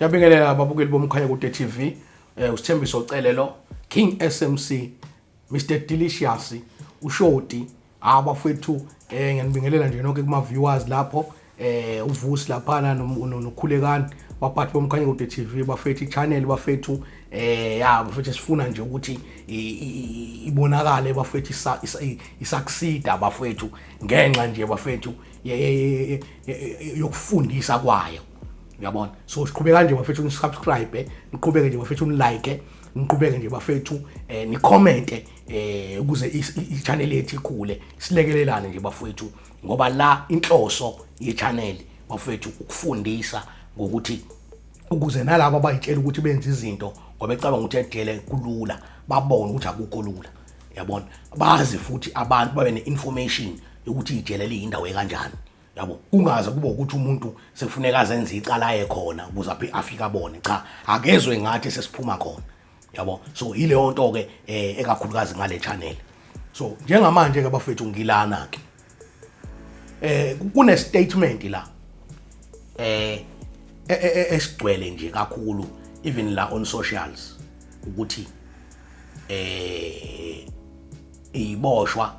Ngiyabingelela ababukeli boMkhanyakude TV. Usithembiso Cele lo, King SMC, Mr Delicious, uShoti, abafethu, ngiyanibingelela nje nonke kuma viewers lapho, uVusi laphana noKhulekani, baphathi boMkhanyakude TV bafethu, i-channel bafethu, ya bafethu, sifuna nje ukuthi ibonakale bafethu, isakusida bafethu, ngenxa nje bafethu yokufundisa kwayo, uyabona. So siqhubeka nje bafethu, ni-subscribe, niqhubeke nje bafethu, ni-like, niqhubeke nje bafethu, ni-comment ukuze i-channel yethu ikhule, silekelelane nje bafethu, ngoba la inhloso ye-channel bafethu ukufundisa ngokuthi ukuze nalabo abayitshela ukuthi benze izinto ngoba ecabanga ukuthi ejele kulula, babone ukuthi akukho lula, yabona. Bazi futhi abantu babe ne-information yokuthi ijele liyindawo ekanjani, yabo, kungaze kube ukuthi umuntu sekufuneka azenze icala aye khona ukuze afike abone. Cha, akezwe ngathi sesiphuma khona, yabo. So yileyo nto ke ekakhulukazi ngale channel. So njengamanje ke bafethu, ngilana ke kune statement la esigcwele nje kakhulu, even la on socials, ukuthi iboshwa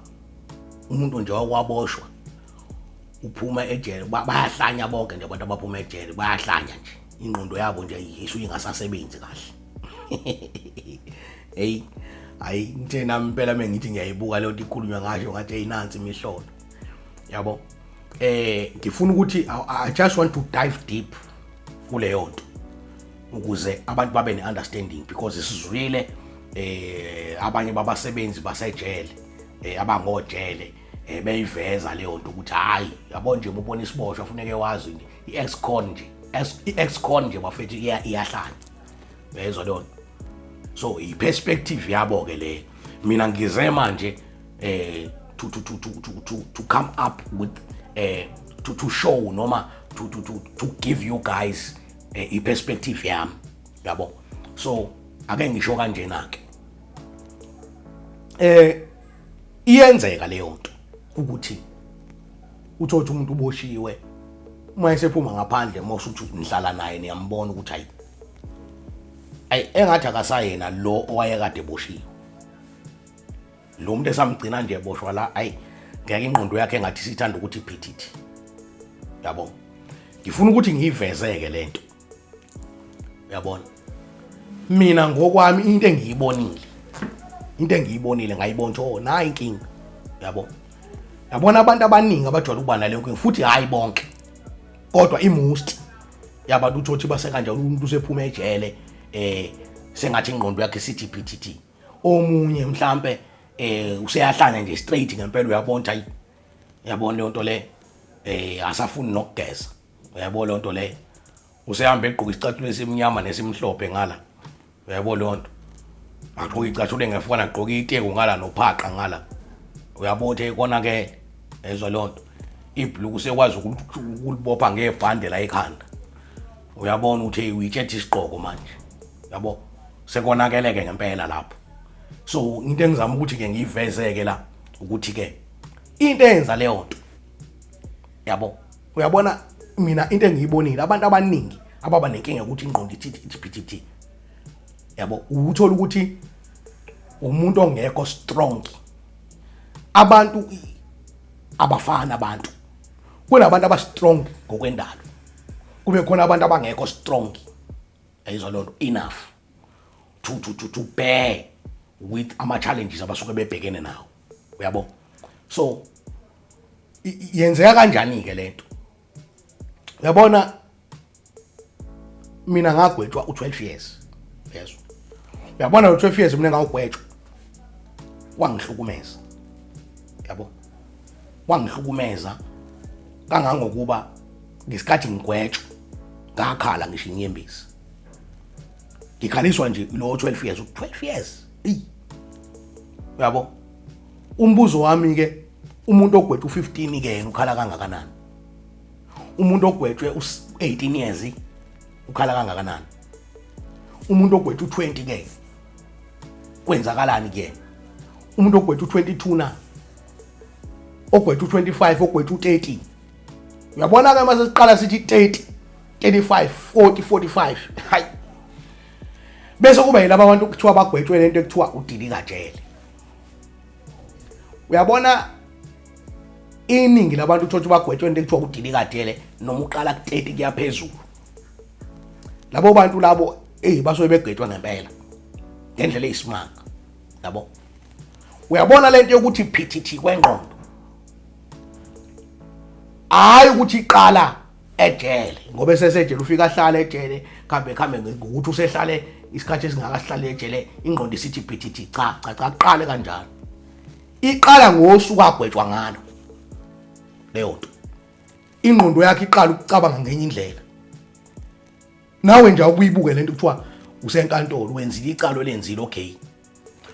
umuntu nje okwaboshwa uphuma ejele, bayahlanya bonke nje abantu abaphuma ejele, bayahlanya nje, ingqondo yabo nje isuke ingasasebenzi kahle. Hey, hayi, ngithe nami impela mengithi ngiyayibuka leyo nto ikhulunywa, ngasho ngathi, hey, nansi imihlolo, yabo. Ngifuna ukuthi I just want to dive deep kuleyo nto ukuze abantu babe ne-understanding, because sizwile abanye babasebenzi basejele, abangojele, beyiveza leyo nto ukuthi hayi, yabo nje, ubona isiboshwa funeke wazi nje i-ex-con nje, i-ex-con nje bafethu iyahlanya, uyayizwa leyo nto. So i-perspective yabo ke le. Mina ngize manje to come up with to show noma to give you guys i-perspective yami, yabo. So ake ngisho kanjena ke, iyenzeka leyo nto ukuthi uthothe umuntu uboshiwe, uma esephuma ngaphandle, mose uthi nihlala naye, niyambona ukuthi hayi, ayi, engathi akasayena lo owayekade eboshiwe. Lo muntu esamgcina nje eboshwa la, ayi ngeke, ingqondo yakhe engathi sithanda ukuthi iphithithi, yabo. Ngifuna ukuthi ngiyivezeke lento, uyabona. Mina ngokwami, into engiyibonile, ngayibona ukuthi, oh, nayi inkinga, yabo. Yabona, abantu abaningi abajwayele ukuba naleyo nkinga, futhi hayi bonke, kodwa i-most yabantu, uthi base kanjalo umuntu usephuma ejele, sengathi ingqondo yakhe sithi phithithi. Omunye mhlambe useyahlanya nje straight ngempela, uyabona ukuthi hayi, uyabona leyo nto le, asafuni nokugeza, uyabona leyo nto le, usehamba egqoka isicathulo esimnyama nesimhlophe ngala, uyabona leyo nto, agqoka icathulo engefana, agqoka iteki ngala nophaqa ngala, uyabona ukuthi konakele, ezwa leyo nto. Ibhluku usekwazi ukulibopha ngebhande la ekhanda, uyabona ukuthi uyitshethe isigqoko manje, yabo, sekonakeleke ngempela lapho. So into engizama ukuthi ke ngiyivezeke la ukuthi ke into eyenza leyo nto, yabo, uyabona, mina into engiyibonile, abantu abaningi ababa nenkinga ukuthi ingqondo ithi ithi ithi, yabo, uthola ukuthi umuntu ongekho strong. Abantu abafana, abantu kunabantu aba strong ngokwendalo, kube khona abantu abangekho strong, ayizwa loo nto, enough to bear with ama challenges abasuke bebhekene nawo, uyabo. So yenzeka kanjani ke lento? Uyabona, mina ngagwetshwa u12 years, yezwa, uyabona, lo 12 years mina ngawugwetshwa wangihlukumeza, yabo, wangihlukumeza kangangokuba ngesikhathi ngigwetshwa ngakhala ngisho inyembezi, ngikhaliswa nje lo 12 years, 12 years, eyi, uyabo. Umbuzo wami ke, umuntu ogwetshwa u15 ke yena ukhala kangakanani? Umuntu ogwetshwe u18 years ukhala kangakanani? Umuntu ogwetshwe u20 ke, kwenzakalani kuyena? Umuntu ogwetshwe u22 na ogwetshwe u25, ogwetshwe u30, uyabona ke, mase siqala sithi 30, 35 40 45. Hayi, bese kuba yilaba abantu kuthiwa bagwetshwe lento ekuthiwa udilika jele. Uyabona, iningi labantu uthola ukuthi bagwetshwe into ekuthiwa udilika jele noma uqala ku-30 kuya phezulu. Labo bantu labo, eyi, basuke begwetshwa ngempela ngendlela eyisimanga, yabo. Uyabona lento yokuthi phithithi kwengqondo, hayi ukuthi iqala ejele, ngoba esesejele ufika ahlale ejele, khambe khambe ngokuthi usehlale isikhathi esingaka sihlale ejele, ingqondo isithi phithithi. Cha, cha, cha, kuqale kanjalo. Iqala ngosuku agwetshwa ngalo leyo nto, ingqondo yakhe iqala ukucabanga ngenye indlela. Nawe nje awukuyibuke lento kuthiwa usenkantolo, wenzile icala olenzile, okay,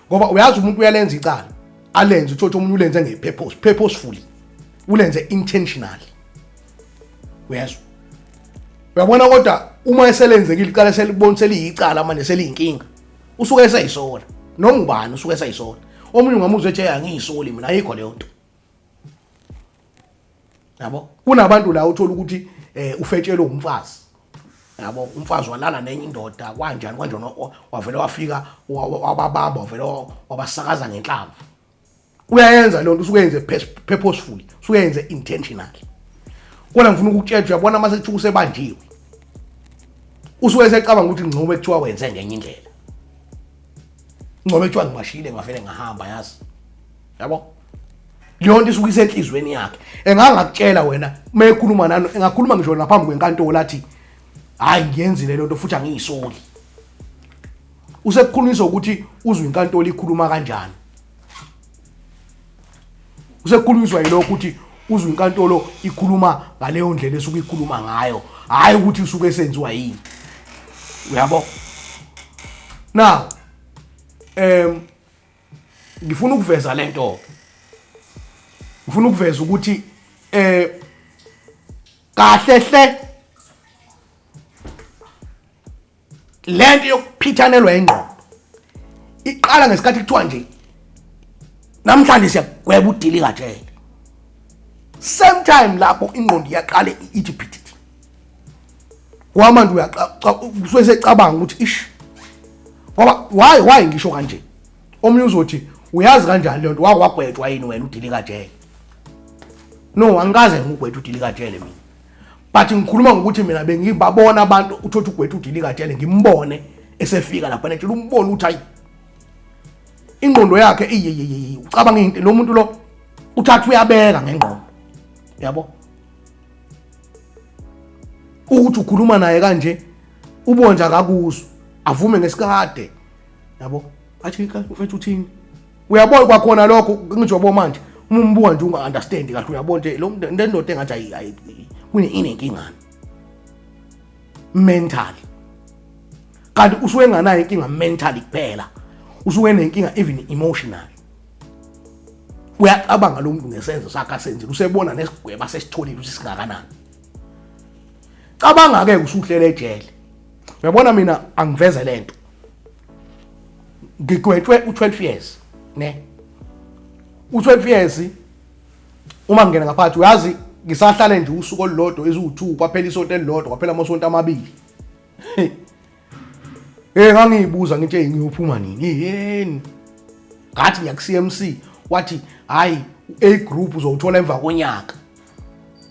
ngoba uyazi umuntu uyalenza icala, alenze, uthothe omunye ulenze nge-purpose, purposefully, ulenze intentionally, uyezwa, uyabona. Kodwa uma eselenzekile icala, selibona seliyicala manje, seliyinkinga, usuke eseyisola. Noma ubani usuke eseyisola. Omunye ungamuzwa ethi, "Angiyisoli mina, ayikho leyo nto," yabo. Kunabantu la uthola ukuthi ufetshelwe umfazi, yabo, umfazi walala nenye indoda, kanjani kanjani, wavele wafika wababamba, wavele wabasakaza ngenhlamvu. Uyayenza leyo nto, usuke yenze purposefully, usuke yenze intentionally. Kodwa ngifuna ukukutshela, uyabona, mase kuthiwa usebanjiwe, usuke esecabanga ukuthi ngcono kuthiwa wenze ngenye indlela, ngcono kuthiwa ngimashile, ngavele ngahamba, yazi, yabo. Leyo nto isuke isenhlizweni yakhe. Engangakutshela wena uma ekhuluma nani, engakhuluma ngisho naphambi kwenkantolo, athi, "Hayi, ngiyenzile le nto futhi angiyisoli." Usekukhulunyiswa ukuthi uzwe inkantolo ikhuluma kanjani, usekukhulunyiswa yilokho ukuthi uzwe inkantolo ikhuluma ngaleyo ndlela esuke ikhuluma ngayo, hhayi ukuthi usuke esenziwa yini, uyabo. Now ngifuna ukuveza lento, ngifuna ukuveza ukuthi kahle hle lento yokuphithanelwa ingqondo iqala ngesikhathi kuthiwa nje namhlanje siyagweba udilika jele. Same time lapho ingqondo iyaqala ithi phithithi kwamanje, usuke secabanga ukuthi ish. Ngoba why ngisho kanje? Omunye uzothi, "Uyazi kanjani leyo nto? Wakwagwetshwa yini wena udilika jele?" No, angikaze ngigwethe udilika jele mina, but ngikhuluma ngokuthi mina bengibabona abantu, uthothi ugwethe udilika jele, ngimbone esefika lapha netshela, umbone ukuthi hayi, ingqondo yakhe iyiyiyi, ucabanga into lo muntu lo uthatha uyabeka ngengqondo, yabo, ukuthi ukhuluma naye kanje, ubonja akakuzwa, avume ngesikade, yabo, athi, "Mfethu, uthini?" Uyabona kwakhona lokho ngijobo manje, uma umbuka nje unga-understand kahle, uyabona nje lo ndoda engathi ayi kune inenkingana mentally, kanti usuke enganayo inkinga mentally kuphela, usuke enenkinga even emotional. Uyacabanga lo muntu ngesenzo sakhe asenzile, usebona nesigweba sesitholile ukuthi singakanani. Cabanga-ke usuhlele ejele. Uyabona, mina angiveze lento, ngigwetshwe u-12 years, ne u-12 years. Uma ngingena ngaphakathi, uyazi, ngisahlale nje usuku olulodwa, eziwu-2, kwaphela isonto elilodwa, kwaphela amasonto amabili. Ngangiyibuza ngithi, "Hey, ngiyophuma nini?" Yeni ngathi ngiya ku-CMC, wathi, "Hayi, A group uzowuthola emva konyaka."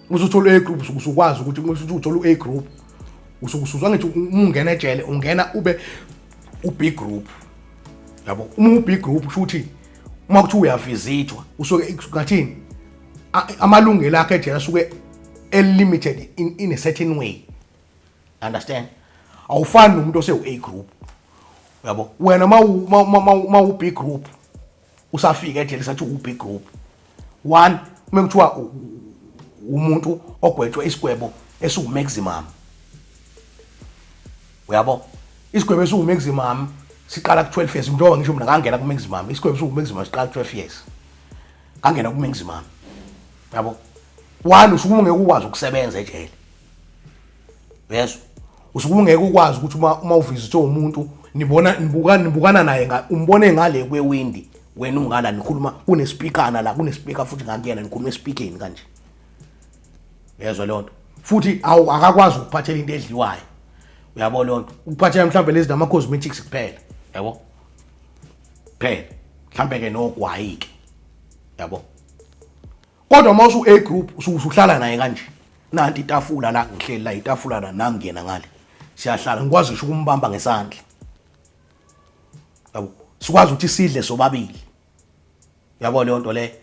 Usuthola A group, usukwazi ukuthi uthola u-A group, usukusuzwa ngithi uma ungena ejele ungena ube u-B group, yabo. Uma u-B group, kusho ukuthi uma kuthiwa uyavisithwa, usuke ngathini, amalungelo akhe ejele asuke e-limited in a certain way, understand? Awufani nomuntu ose-A group, uyabo. Wena ma u-B group, usafika ejele sathi u-B group one, uma kuthiwa umuntu ogwetshwe isigwebo esiwu-maximum, uyabo, isigwebo esiwu-maximum siqala ku-12 years. Njengoba ngisho mina ngangena ku-maximum, isigwebo esiwu-maximum siqala ku-12 years, ngangena ku-maximum, yabo. One, usuke ungeke ukwazi ukusebenza ejele, uyezwa, usuke ungeke ukwazi ukuthi uma uvisithe umuntu, nibona nibukana nibukana naye, umbone ngale kwewindi, wena ungala, nikhuluma kunespeakana la, kunespeaker futhi ngakuyena, nikhuluma espeakeni kanje, uyezwa leyo nto. Futhi awu akakwazi ukuphathela into edliwayo. Uyabo leyo nto. Ukuphathela mhlawumbe lezi nama cosmetics kuphela. Yabo? Kuphela. Mhlawumbe ke nogwayi ke. Yabo? Kodwa uma usu A group usuhlala naye kanje. Nanti itafula la ngihleli la itafula la nangena ngale. Siyahlala ngikwazi ngisho ukumbamba ngesandla. Yabo? Sikwazi ukuthi sidle sobabili. Yabo leyo nto le.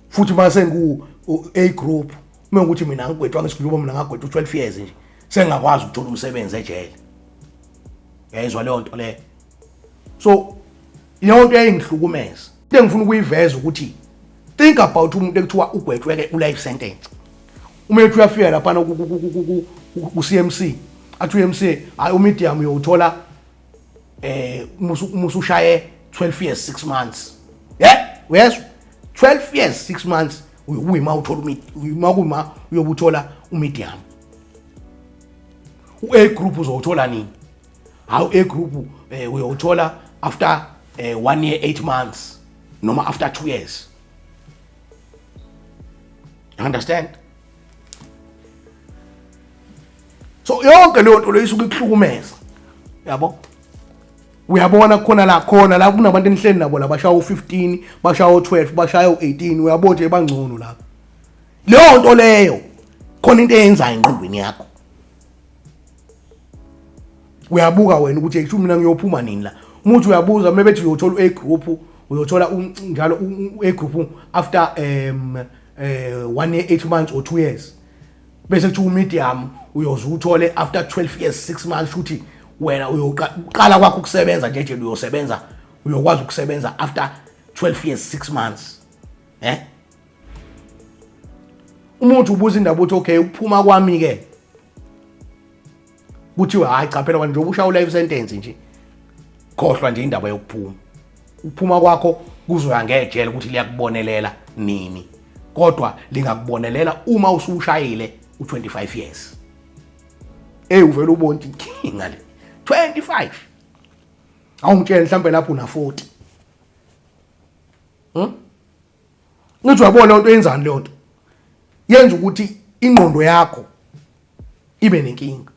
Futhi mase ngu A group uma ukuthi mina ngigwetshwa ngesigulubo mina ngagwetshwa 12 years nje sengakwazi ukuthola umsebenzi ejele. Uyayizwa leyo nto le. So leyo nto yayingihlukumeza. Into engifuna ukuyiveza ukuthi think about umuntu ekuthiwa ugwetshweke u-life sentence. Uma ethi uyafika laphana ku-CMC athi u-MC hayi umedium uyowuthola eh musu ushaye 12 years 6 months. Yeah, uyezwa? 12 years 6 months uyuma uthola uyuma kuma uyobuthola umedium. U-A group uzowuthola nini? Hawu A group uyowuthola after 1 year 8 months noma after 2 years. You understand? So yonke leyo nto leyo isuke ikuhlukumeza. Yabo? Uyabona khona la khona la kunabantu enihleli nabo la bashaya u15, bashaya u12, bashaya u18, uyabona nje bangcono lapho. Leyo nto leyo khona into eyenzayo engqondweni yakho. Uyabuka wena ukuthi ekuthiwa mina ngiyophuma nini la. Umuntu uyabuza uma bethi uyothola u-A group, uyothola njalo u-A group after 1 year 8 months or 2 years. Bese kuthiwa umedium uyoze uthole after 12 years 6 months, ukuthi wena uyoqala kwakho ukusebenza nje nje uyosebenza uyokwazi ukusebenza after 12 years 6 months. Eh? Umuntu ubuza indaba uthi okay ukuphuma kwami ke kuthiwa hayi cha phela njengoba ushaya life sentence nje khohlwa nje indaba yokuphuma. Ukuphuma kwakho kuzoya ngejele ukuthi liyakubonelela nini, kodwa lingakubonelela uma usushayile u25 years. Hey uvela ubona inkinga le 25 awungitshele mhlambe lapho una 40. Ngithi uyabona into yenzani leyo nto yenza ukuthi ingqondo yakho ibe nenkinga.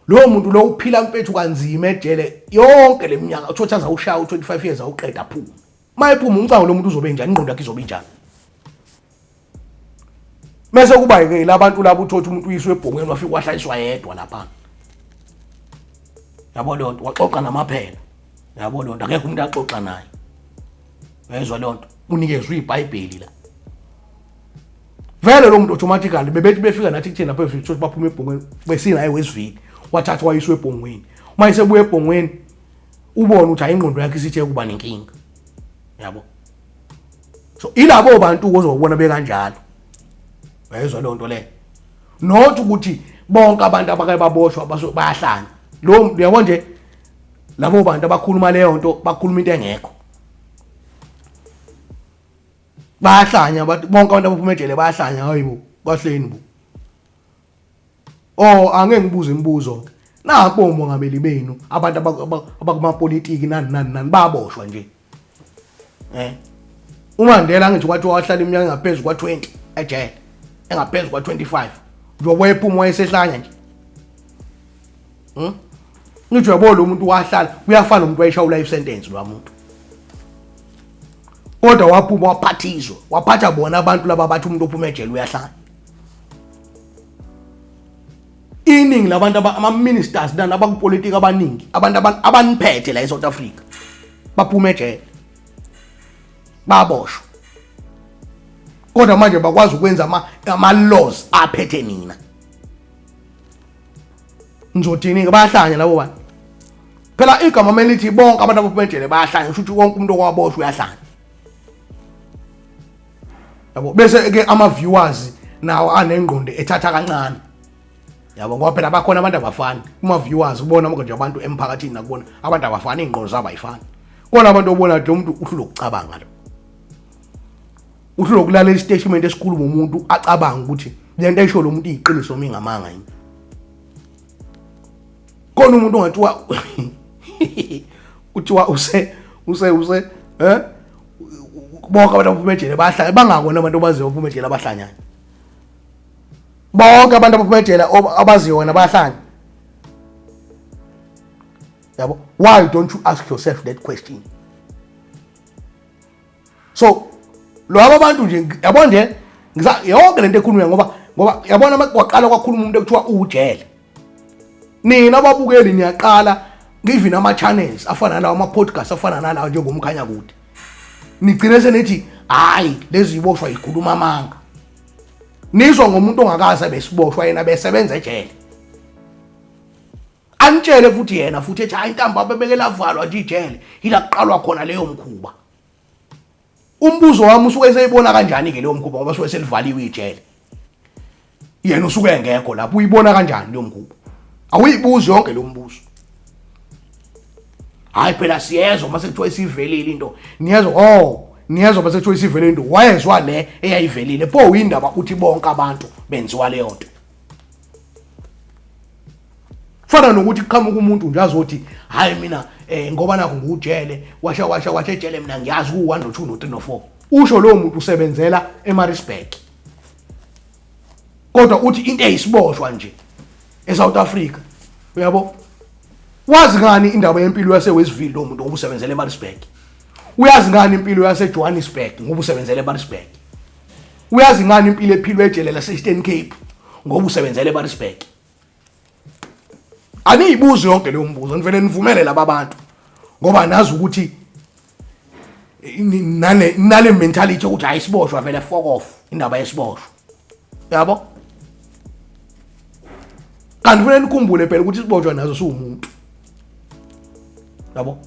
Lowo muntu lo uphila mfethu kanzima ejele yonke leminyaka uthothi aza ushaya u25 years awuqeda phuma. Mayephuma umcabango lo muntu uzobe njani, ingqondo yakhe izobe injani? Mase kuba ke labantu labo uthothi umuntu uyiswe ebhongweni wafika wahlaliswa yedwa lapha. Yabo leyo nto waxoxa namaphela. Yabo leyo nto akekho umuntu axoxa naye. Uyezwa leyo nto unikezwe iBhayibheli la. Vele lo muntu automatically bebethi befika nathi kuthina lapha efika ukuthi baphuma ebhongweni besinaye wesivili wathathwa wayiswa ebhongweni. Uma esebuya ebhongweni ubone ukuthi hayi ingqondo yakhe isithe kuba nenkinga. Yabo. So ilabo bantu ozobona bekanjalo. Uyayizwa leyo nto leyo. Not ukuthi bonke abantu abake baboshwa bayahlanya. Lo uyabona nje labo bantu abakhuluma leyo nto bakhuluma into engekho. Bayahlanya abantu bonke abantu abaphuma ejele bayahlanya hayibo kahleni bo. Oh angeke ngibuze imibuzo. Napo omongameli benu abantu abakumapolitiki nani nani nani baboshwa nje. Eh. uMandela ngithi kwathi wahlala iminyaka engaphezulu kwa-20 ejele, engaphezulu kwa-25. Njengoba wayephuma wayesehlanya nje. Ngithi uyabona lo muntu wahlala kuyafana umuntu wayeshaya life sentence lo muntu. Kodwa waphuma waphathizwa, waphatha bona abantu laba bathi umuntu ophuma ejele uyahlanya. Iningi labantu ama-ministers nani abakupolitiki abaningi abantu abaniphethe la eSouth Africa baphuma ejele baboshwa, kodwa manje bakwazi ukwenza ama-laws aphethe nina. Nizothini-ke? Bayahlanya labo bantu. Phela igama kumele lithi bonke abantu abaphuma ejele bayahlanya, kusho ukuthi wonke umuntu okwaboshwa uyahlanya. Yabo, bese ke ama-viewers nawo anengqondo ethatha kancane. Yabo, ngoba phela bakhona abantu abafani kuma-viewers, ubona nje abantu emphakathini nakubona abantu abafani, iy'ngqondo zabo ayifani. Kona abantu obona lo muntu uhlulwa ukucabanga, lo uhlulwa ukulalela isitatimende esikhuluma umuntu acabanga ukuthi le nto ayisho lo muntu iyiqiniso noma ingamanga yini. Khona umuntu ongathiwa kuthiwa use use use eh bonke abantu abaphuma ejele bayahlanya, bangakona abantu abaziyo abaphuma ejele abahlanyana. Bonke abantu abaphuma ejele abaziyo wena bayahlanya. Yabo, why don't you ask yourself that question? So laba abantu nje, yabo nje, yonke lento ekhulunywa, ngoba yabona, kwaqala kwakhuluma umuntu ekuthiwa ujele. Nina ababukeli niyaqala, even ama-channels afana nalawo, ama-podcast afana nalawo njengomkhanya kude, nigcine senithi hayi, lezi ziboshwa yikhuluma amanga. Nizwa ngomuntu ongakaze besiboshwa, yena besebenza ejele, anitshele futhi yena futhi ethi hayi, intambo abebeke lavalwa nje ijele, ila kuqalwa khona leyo mkhuba. Umbuzo wami, usuke eseyibona kanjani ke leyo mkhuba, ngoba suke selivaliwe ijele, yena usuke engekho lapho? Uyibona kanjani leyo mkhuba? Awuyibuzi yonke lo mbuzo. Hayi phela, siyezwa mase kuthiwa isivelile into, niyezwa, oh, niyezwa mase kuthiwa isivelile into, wayezwa le eyayivelile pho indaba uthi bonke abantu benziwa leyo nto. Fana nokuthi kuqhamuka umuntu nje azothi hayi, mina ngoba nakho ngujele, washa washa washa ejele, mina ngiyazi ku 1 no 2 no 3 no 4. Usho lowo muntu usebenzela eMaritzburg, kodwa uthi into eyisiboshwa nje eSouth Africa, uyabo? Wazi ngani indaba yempilo yase Westville lo muntu ngoba usebenzela eMaritzburg? Uyazi ngani impilo yase Johannesburg ngoba usebenzela eMaritzburg? Uyazi ngani impilo ephilwe ejele lase Eastern Cape ngoba usebenzela eMaritzburg? Aniyibuzi yonke leyo mbuzo, nivele nivumele laba bantu ngoba nazi ukuthi nale mentality ukuthi hayi, isiboshwa vele, fuck off indaba yesiboshwa, yabo. Kanti kufanele nikhumbule phela ukuthi isiboshwa nazo siwumuntu, yabo.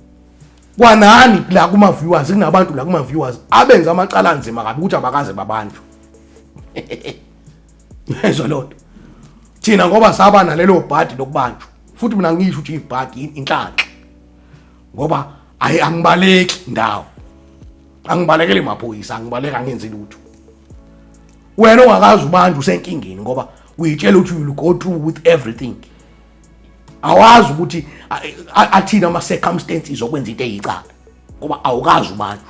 Kwanani la kuma viewers, kunabantu la kuma viewers abenza amacala anzima kabi ukuthi abakaze babanjwe. Yezwa lonto. Thina ngoba saba nalelo bhadi lokubanjwa, futhi mina ngisho ukuthi ibhadi, inhlanhla, ngoba ayi, angibaleki ndawo, angibalekeli maphoyisa, angibaleka, angenzi lutho. Wena ongakazi ubanjwe usenkingeni ngoba uyitshela ukuthi you will go through with everything. Awazi ukuthi athini ama-circumstances okwenza into eyicala ngoba awukazi ubanjwe.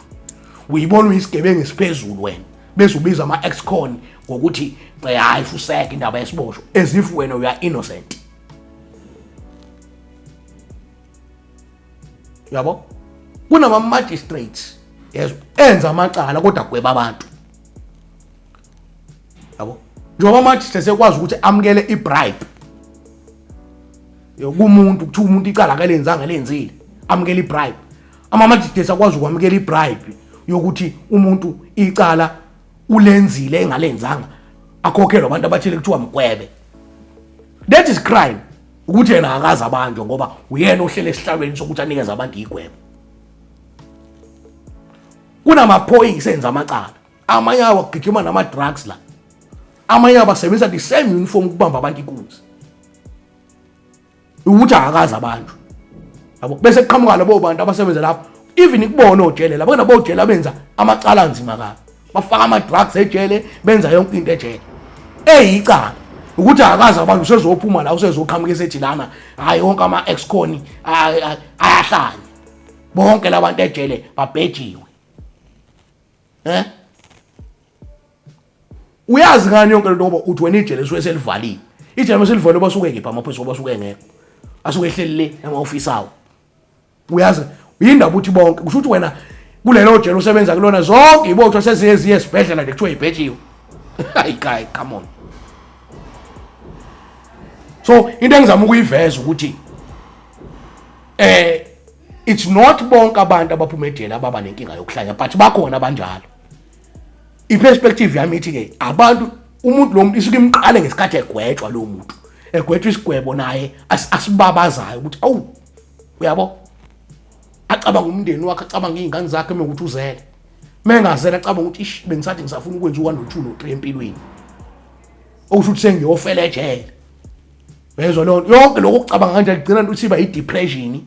Uyibona uyisigebengu esiphezulu wena, bese ubiza ama-ex-con ngokuthi hayi, fuseke indaba yesiboshwa, as if wena you are innocent, yabo. Kunama-magistrates, yezwa, enza amacala kodwa gweba abantu, yabo, njengoba ama-magistrate ekwazi ukuthi amukele i-bribe kumuntu, kuthiwa umuntu icala akalenzanga, lenzile, amukele i-bribe. Ama-magistrates akwazi ukwamukela i-bribe yokuthi umuntu icala ulenzile engalenzanga, akhokhelwe abantu abathile, kuthiwa mgwebe. That is crime, ukuthi yena akazi abanjwe ngoba uyena ohlele esihlalweni sokuthi anikeze abantu igwebo. Kunamaphoyisa enza amacala, amanye awo agijima nama-drugs la, amanye abo asebenzisa the same uniform ukubamba abantu inkunzi, ukuthi akakazi abantu, yabo. Bese kuqhamuka labo bantu abasebenza lapho, even kubona ojele labo, kunabo ojele abenza amacala anzima kabi, bafaka ama-drugs ejele, benza yonke into ejele eyicala, ukuthi akazi abantu, usezophuma la, usezoqhamuka esethi lana hayi, wonke ama-ex-con ayahlanya, bonke labantu ejele babhejiwe. Uyazi ngani yonke lento, ngoba uthi wena ijele lisuke selivaliwe? Ijele maselivaliwe basuke kephi amaphoyisa? Ngoba basuke engekho, asuke ehleli le ema-ofisi awo. Uyazi yindaba ukuthi bonke, kusho ukuthi wena kulelo jele usebenza kulona, zonke iboshwa seziye ziye esibhedlela nje, kuthiwa ibhejiwe. Hayi guy, come on. So into engizama ukuyiveza ukuthi it's not bonke abantu abaphuma ejele ababa nenkinga yokuhlanya, but bakhona abanjalo. I-perspective yami ithi ke abantu, umuntu, lo muntu isuke imqale ngesikhathi egwetshwa, lo muntu egwetshwa isigwebo naye asibabazayo ukuthi awu, uyabo, acabanga umndeni wakhe, acabanga iy'ngane zakhe mekuthi uzele, mengazele acabanga ukuthi ish, bengisathi ngisafuna ukwenza u-1 no-2 no-3 empilweni, okusho ukuthi sengiyofela ejele. Uyezwa leyo nto? Yonke lokho kucabanga kanjalo igcina ukuthi iba i-depression,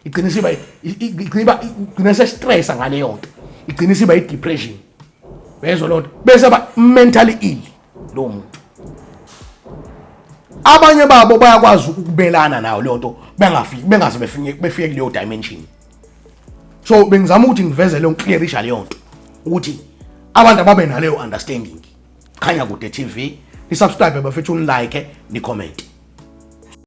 igcina isiba igcina iba igcina se-stressa ngaleyo nto, igcina isiba i-depression. Uyezwa leyo nto? Bese ba mentally ill lowo muntu. Abanye babo bayakwazi ukubelana nayo leyo nto, bengafiki, bengaze befike kuleyo dimension. So bengizama ukuthi ngiveze leyo, clearisha leyo nto, ukuthi abantu ababe naleyo understanding. Khanya Kude TV. Ni subscribe bafethu, ni like, ni comment.